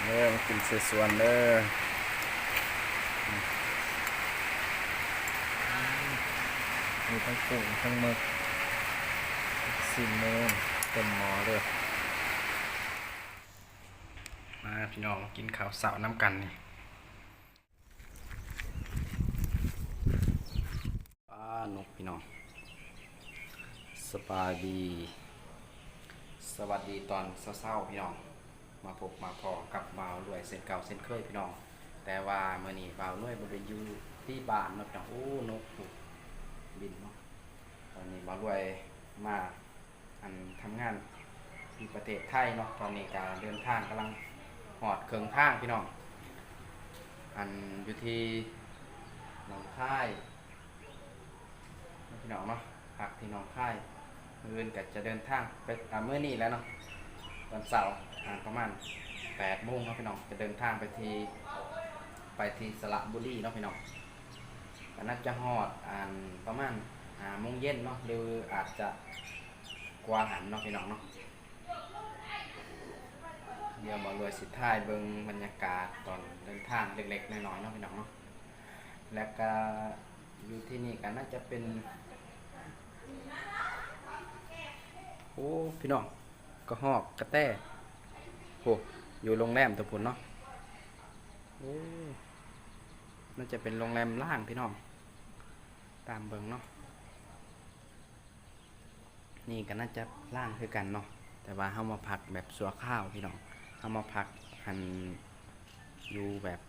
ເດີ ມາກິນເສສວນເດີ. ມີທັງກຸ້ງ ທັງໝຶກ ຊີ້ນໝູ ເຕັມໝໍ້ເດີ. ມາພີ່ນ້ອງ ກິນເຂົ້າເຊົ້ານຳກັນນີ້. ປ້າ ນົກພີ່ນ້ອງ ສະບາຍດີ ສະຫວັດດີຕອນເຊົ້າໆ ພີ່ນ້ອງ ມາພົບມາພໍ້ກັບບ່າວລວຍເຊັ່ນເກົ່າເຊັ່ນເຄີຍ ພີ່ນ້ອງ. ແຕ່ວ່າມື້ນີ້ບ່າວລວຍບໍ່ໄດ້ຢູ່ທີ່ບ້ານເນາະ ພີ່ນ້ອງ. ໂອ້ ນົກພຸ້ນບິນເນາະ. ຕອນນີ້ບ່າວລວຍມາ ອັນ ທຳງານທີ່ປະເທດໄທເນາະ. ຕອນນີ້ກະເດີນທາງກຳລັງຮອດເຄິ່ງທາງ ພີ່ນ້ອງ. ອັນ ຢູ່ທີ່ໜອງຄາຍເນາະ ພີ່ນ້ອງເນາະ ພັກທີ່ໜອງຄາຍ. ມື້ອື່ນກະຈະເດີນທາງໄປ ອາ ມື້ນີ້ແຫຼະເນາະ ວັນເສົາ ອາ ປະມານແປດໂມງເນາະ ພີ່ນ້ອງ ຈະເດີນທາງໄປທີ່ ໄປທີ່ສະລະບູລີເນາະ ພີ່ນ້ອງ. ກະໜ້າຈະຮອດ ອັນ ປະມານຫ້າໂມງເຢັນເນາະ ຫຼືອາດຈະກວ່າຫັ້ນເນາະ ພີ່ນ້ອງເນາະ. ດຽວບ່າວລວຍຊິຖ່າຍເບິ່ງບັນຍາກາດຕອນເດີນທາງເລັກໆ ນ້ອຍໆ ເນາະ ພີ່ນ້ອງເນາະ. ແລະກະຢູ່ທີ່ນີ້ກະໜ້າຈະເປັນ ໂອ້ ພີ່ນ້ອງ ກະຮອກກະແຕ ໂອ້ ຢູ່ໂຮງແຮມຕົວພຸ້ນເນາະ. ໂອ້ ໜ້າຈະເປັນໂຮງແຮມຮ້າງ ພີ່ນ້ອງ ຕາມເບິ່ງເນາະ. ນີ້ກະໜ້າຈະລ້າງຄືກັນເນາະ ແຕ່ວ່າເຮົາມາພັກແບບຊົ່ວຄາວ ພີ່ນ້ອງ. ເຮົາມາພັກຫັ້ນ ຢູ່ແບບ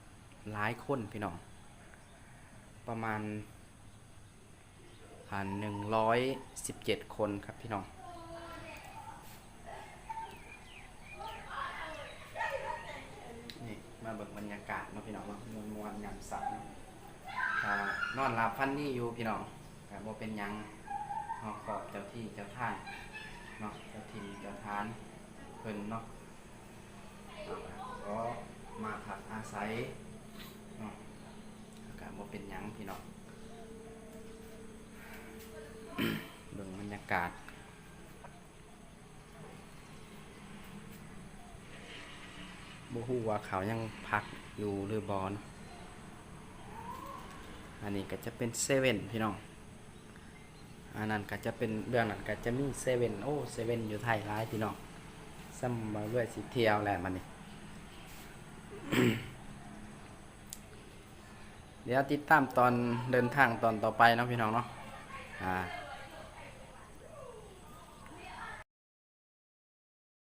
ຫຼາຍຄົນ ພີ່ນ້ອງ ປະມານ ອັນ ໜຶ່ງຮ້ອຍສິບເຈັດຄົນຄັບ ພີ່ນ້ອງ. ນີ້ ມາເບິ່ງບັນຍາກາດເນາະ ພີ່ນ້ອງເນາະ ມ່ວນໆ ຍາມເຊົ້າເນາະ. ກະນອນຫຼັບຝັນດີຢູ່ ພີ່ນ້ອງ ກະບໍ່ເປັນຫຍັງ. ເຮົາຂອບເຈົ້າທີ່ເຈົ້າທາງເນາະ ເຈົ້າຖິ່ນເຈົ້າຖານເພິ່ນເນາະ ເຮົາກະຂໍມາພັກອາໄສເນາະ ກະບໍ່ເປັນຫຍັງ ພີ່ນ້ອງ. ເບິ່ງບັນຍາກາດ ບໍ່ຮູ້ວ່າເຂົາຍັງພັກຢູ່ຫຼືບໍ່ເນາະ. ອັນນີ້ກະຈະເປັນເຊເວັ່ນ ພີ່ນ້ອງ. ອັນນັ້ນກະຈະເປັນ ເບື້ອງນັ້ນກະຈະມີເຊເວັ່ນ. ໂອ້ ເຊເວັ່ນຢູ່ໄທຫຼາຍ ພີ່ນ້ອງ. ສ່ຳວ່າເລື່ອຍຊິທ່ຽວແລ້ວບັດນີ້. ດຽວຕິດຕາມຕອນເດີນທາງຕອນຕໍ່ໄປເນາະ ພີ່ນ້ອງເນາະ. ອາ